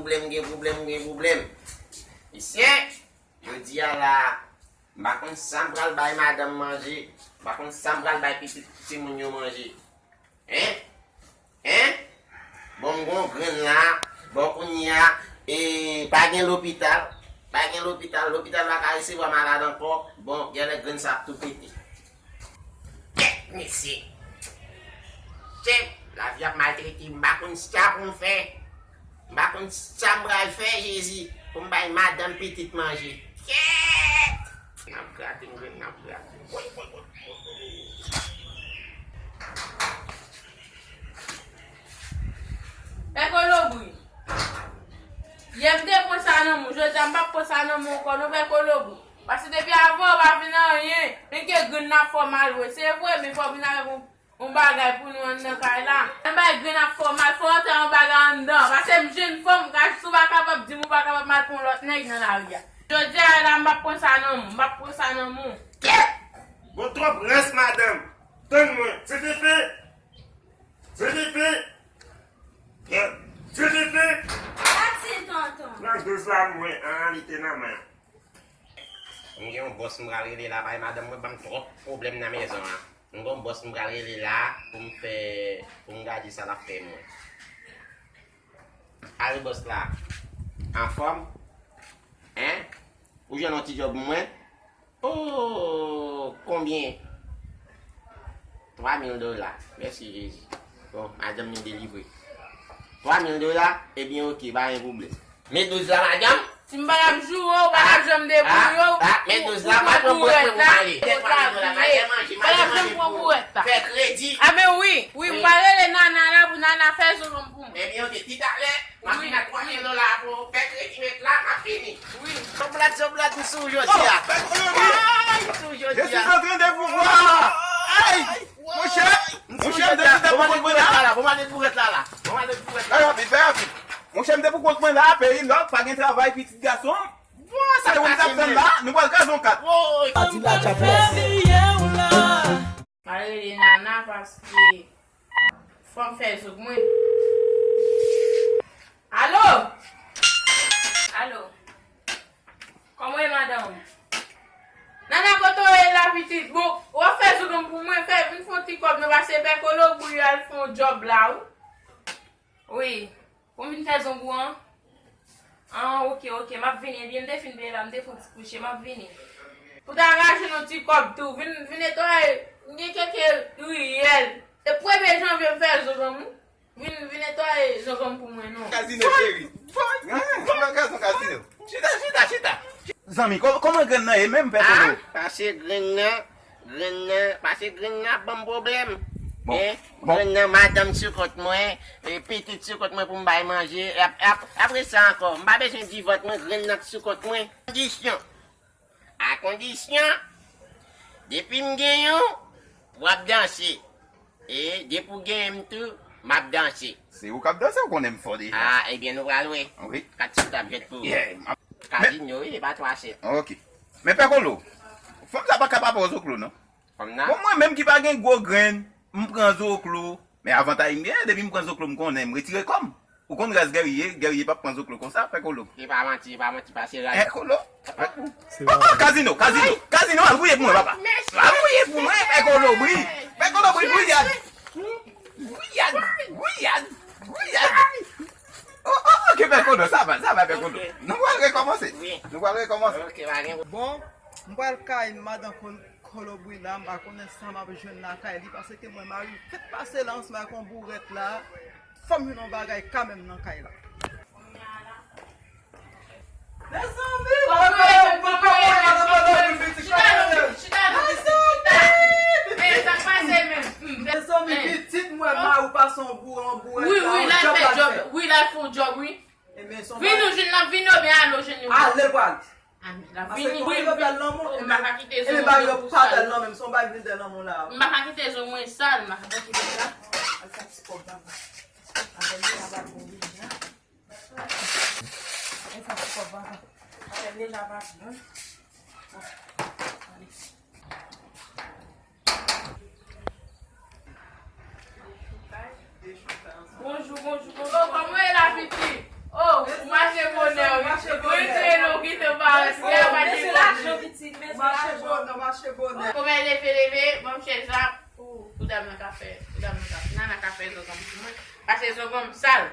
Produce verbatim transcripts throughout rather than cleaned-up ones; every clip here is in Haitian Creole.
Pwoblèm, gen pwoblèm, gen pwoblèm. Mesye, jodi a la, m pa konn sa m pral bay madanm manje, m pa konn sa m pral bay pitit timoun yo manje. Hein? Hein? Bon, m gon grenn la. Bon, kounye a, e, pa gen lopital. Pa gen lopital. Lopital pa ka resevwa malad ankò. Bon, genlè grenn sa ap tou pete. Kèt, mesye. Kèt, lavi ap maltrete m. M pa konn sa pou m fè. M pa konn sa m pral fè, Jezi, pou m bay madanm pitit manje. Kèt! N ap grate m, grenn, n ap grate m. Woy, woy, woy. Pè Kolobri. Yè m te pran sa nan men w, jodi a m p ap pran sa nan men w ankò non, Pè Kolobri. Paske depi avan w pa vin anyen, men ke grenn nan ap fè w mal vre. Se vre, men fò w vin avèk yon, yon bagay pou nou anndan kay la. Yon bagay grenn ap fè w mal, fò w antre yon bagay anndan. Paske m jèn fanm, gad si w pa kapab di m ou pa kapab m al pran yon lòt nèg nan lari a. Jodi a la, m p ap pran sa nan men w, m p ap pran sa nan men w. Kèt! Bon, twòp rans madanm. Tann mwen. Fefe! Fefe! Fefe! Pati, tonton. Pran douz la mwen, an, li te nan men. M gen yon bòs m pral rele la, bay madanm mwen ban m twòp pwoblèm nan mezon an. M gen yon bòs m pral rele la pou m fè, pou m gade sa l ap fè mwen. Ale bòs la. Anfòm? Hein? Ou jwenn yon ti djòb mwen? Oh, konbyen? Twa mil dola. Mèsi, Jezi. Bon, madanm li delivre. Twa mil dola? Ebyen, oke, pa gen pwoblèm. Men douz la, madanm. Si m pa t ap joure w, ou pa t ap janm debouye w. Ah, ah, men douz la, pa pran bourèt mwen pou m ale. Tèt pa manje, manje, manje pou fè kredi. Ah, men wi, wi, m pral rele Nana la pou Nana fè zouzoum pou mwen. Ebyen, oke, ti talè. M ap vin ak twa mil dola pou fè kredi met la, m ap vini. Wi. Zoblad, zoblad, m sou jodi a. Oh, fè koloni. M sou jodi a. Je suis en train de vous voir. Ay! Monchè, monchè, m te chita pou kont mwen la. Bon, m ale pou rèt la la. Bon, m ale pou rèt la. Fè rapid, fè rapid. Monchè, m te pou kont mwen la, peyi lòk, pa gen travay, pitit gason. Bon, sa k pase menm? Nou pral kraze yon kat. Woy. Pati la, tchaples. M al rele Nana paske fò m fè zouzoum mwen. Alo? Alo? Kòman w ye, madanm? Nana, kote w ye la, pitit? Bon, w ap fè zouzoum pou mwen, fè, vin fè yon ti kòb non, paske Pè Kolobri al fè yon djòb la, wi. Wi. Pou m vin fè zouzoum pou an? An, oke, oke, m ap vini. Ebyen, m te fin peye la, m te fè yon ti kouche, m ap vini. Pou ta rache yon ti kòb tou, vin, vin netwaye, m gen kèk riyèl. E premye janvye m fè zouzoum, wi. Vin, vin netwaye zouzoum pou mwen, non. Kazino, cheri. Hein? Kòman gazon kazino? Chita, chita, chita. Zanmi, kò-, kòman grenn nan ye menm, Pè Kolo? Ah, pase grenn nan, grenn nan, pase grenn nan ap ban m pwoblèm. Bon, hein? Bon. Grenn nan, madanm sou kont mwen, e pitit sou kont mwen pou m bay manje. E ap-, ap-, apre sa ankò, m pa bezwen di vant mwen, grenn nan sou kont mwen. Kondisyon. A kondisyon, depi m genyen w, w ap danse. E depi w genyen m tou, m ap danse. Se ou k ap danse, ou konnen m fò deja. Ah, ebyen, nou pral wè. Wi. Kat sou tab jwèt pou ou. Yeah, m ap... Kazino, wi, e pa twa sèt. Ok. Men Pè Kolo, fanm sa pa ka pa pran zoklo, non. Fanm nan? Bon, mwen menm ki pa gen gwo grenn, m pran zoklo. Men avantay m genyen, depi m pran zoklo, m konnen m retire kò m. Ou konn ras gèrye, gèrye p ap pran zoklo konsa, Pè Kolo. E pa manti, e pa manti, pase ras. Eh, Kolo. Oh, oh, kazino, kazino, kazino, al gouye pou mwen, papa. Al gouye pou mwen, Pè Kolo, bri. Pè Kolo, bri, gouyad. Gouyad, gouyad, gouyad. Oh, oh, ok, Pè Kolo, sa va, sa va, Pè Kolo. Ok. Nou pral rekòmanse. Wi. Nou pral rekòmanse. Ok, pa gen... Bon, m pral kay madan Kolo. Kolobri la, m pa konnen sa m ap jwenn lakay li, paske mwen, mari m fèk pase la ansanm ak yon bourèt la, fò m jwenn yon bagay kanmenm nan kay la. Mezanmi, kòman ye, kòman ye, kòman ye, pitit, kòman ye? Chita, chita, chita. Mezanmi, pitit mwen, mari w pase yon bourèt, yon bourèt la, yon djòb la fè. Wi, l al fè yon djòb, wi. Vin nou jwenn nan, vin nou, byen ale w jwenn nou. Ale, pral. Paske vini, wi, vini. M pa ka kite zo mwen sal. M pa ka kite zo mwen sal. M pa ka kite sa. Al fè ti kòb la. Avè m deja pa bon deja. Al fè ti kòb la. Avè m deja pa bon. Bonjou, bonjou, bonjou. Oh, kòman w ye la, pitit? Oh, ou mwa Mache bonè, wi. Mwen te lo ki te parèt. Mwen te la. Mache bonè, mache bonè. Kòman leve, leve, ban m chèz la. Pou dam nan ka fè, pou dam nan ka fè, nana ka fè zonzon pou mwen. Pase zonzon m sal.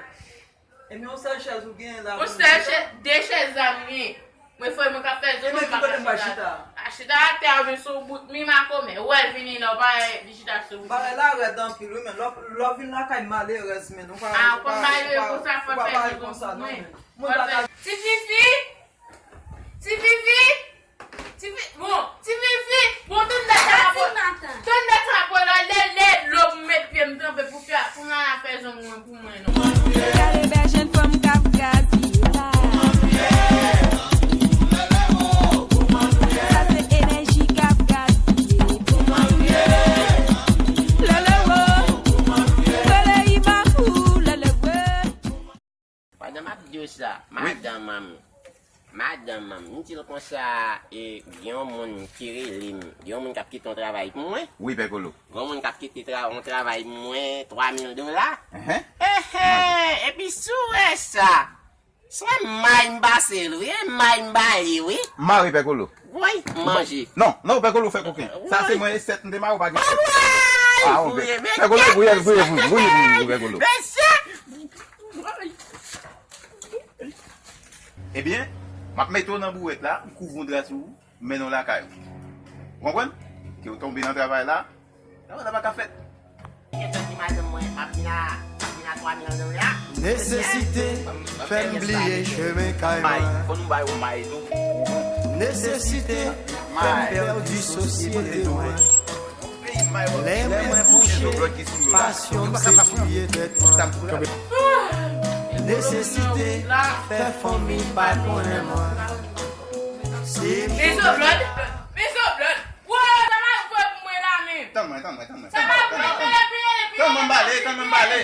Ebyen, yon sèl chèz ou genyen la. Yon sèl chèz, de chèz la m genyen. Mwen fè mwen ka fè zonzon, m pa ka chita. A chita atè a, men sou bout mi makomè. Ou wè l vini la, ou pa wè li chita sou bout. Bagay la rèd anpil, wi, men lè w vin lakay malerèz, men ou pa, ou pa, ou pa, ou pa pale konsa, non, men. Mwen pa ka. Ti Fifi! Ti Fifi! Ti Fi-, bon, Ti Fifi! Bon, tann dat sa pou, tann dat sa pou la, lè, lè dlo pou met pye m tranpe pou fè, pou nana fè zonzon pou mwen, non. Gade bèl jèn fanm k ap gaspiye la. Sa se enèji k ap gaspiye. Lele wo, lele iba ou, lele wo. Pandan m ap di w sa, madanm an, madanm an, m di l konsa, e, gen yon moun ki rele m, gen yon moun k ap kite yon travay pou mwen. Wi, Pè Kolo. Gen yon moun k ap kite tra-, yon travay pou mwen, twa mil dola. Ehe. Ehe, epi si w wè sa, se may m pase l, wi, e may m ba li, wi. Mare, Pè Kolo. Wi, manje. Non, non, Pè Kolo fè koken. Sa se mwen e sèt m te mare, ou pa gen sèt. Ah, ok. Pè Kolo, vouye, vouye, vouye, vouye, vouye, Pè Kolo. Mesye! Ebyen, m ap mete w nan bouwèt la, m kouvri yon dra sou ou, m mennen w lakay ou. Ou konprann? Ke w tonbe nan travay la, travay la pa ka fèt. Nesesite fè m bliye chemen kay mwen. Nesesite fè m pèdi sosyete mwen. Lè mwen kouche, pasyon m se tiye tèt mwen. Nesesite fè fanmi pa konnen mwen. Se Tann mwen, tann mwen, tann mwen, tann mwen. Tann mwen m pale, tann mwen m pale.